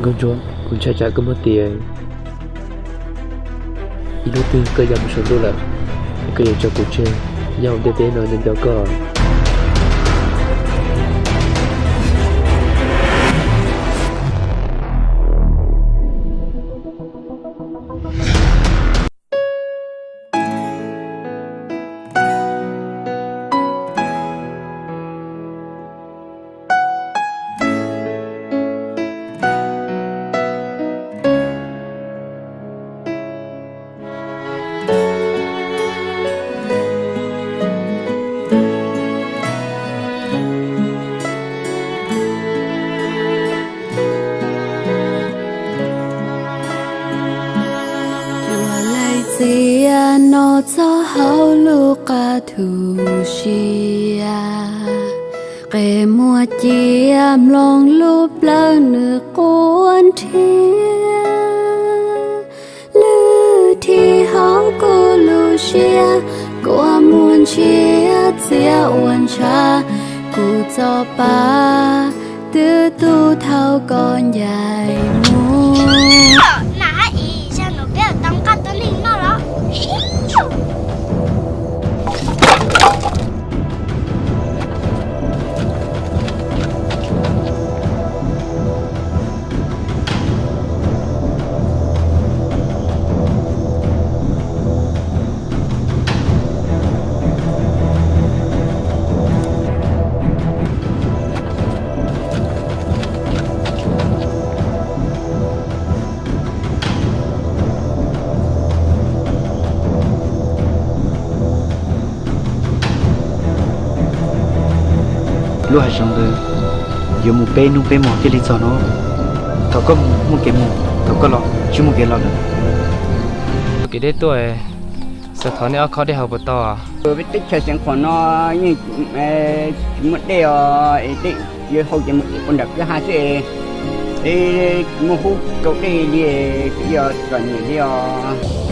Ntsuag, kuv ntshai tsam koj muab tiav, ib hnub twg koj ya mus saum ntuj lawm, koj yuav tso kuv tseg nyob hauv ntiaj teb no nco nco koj. Ua lais txias no txog hauv lub qab thu siab, qe muag cia mloog lub plawv nws quaj nrhiav. Lwm thib hauv kuv lub siab, kua muag ntshiab txias ua ntshav, kuv txoj pa twb tu thaum koj ncaim mus. Nam hab ib zag nuav peb tau nqaj tuab neeg noj los? Lub hav zoov ntawd yuav mus peb hnub peb hmo thiaj li txog no. Thaum koj mus muaj kev mus, thaum koj los tsis muaj kev los lawm. Kev deb tuaj, xav thov nej ob khob dej haus puas tau? Peb teb chaws Xeev Khuam no yeej tsis muaj dej os, es dej yuav haus ces mus ua nram kwj ha xwb. Peb tsis muaj hub rau dej li, peb yuav txom nyem li os.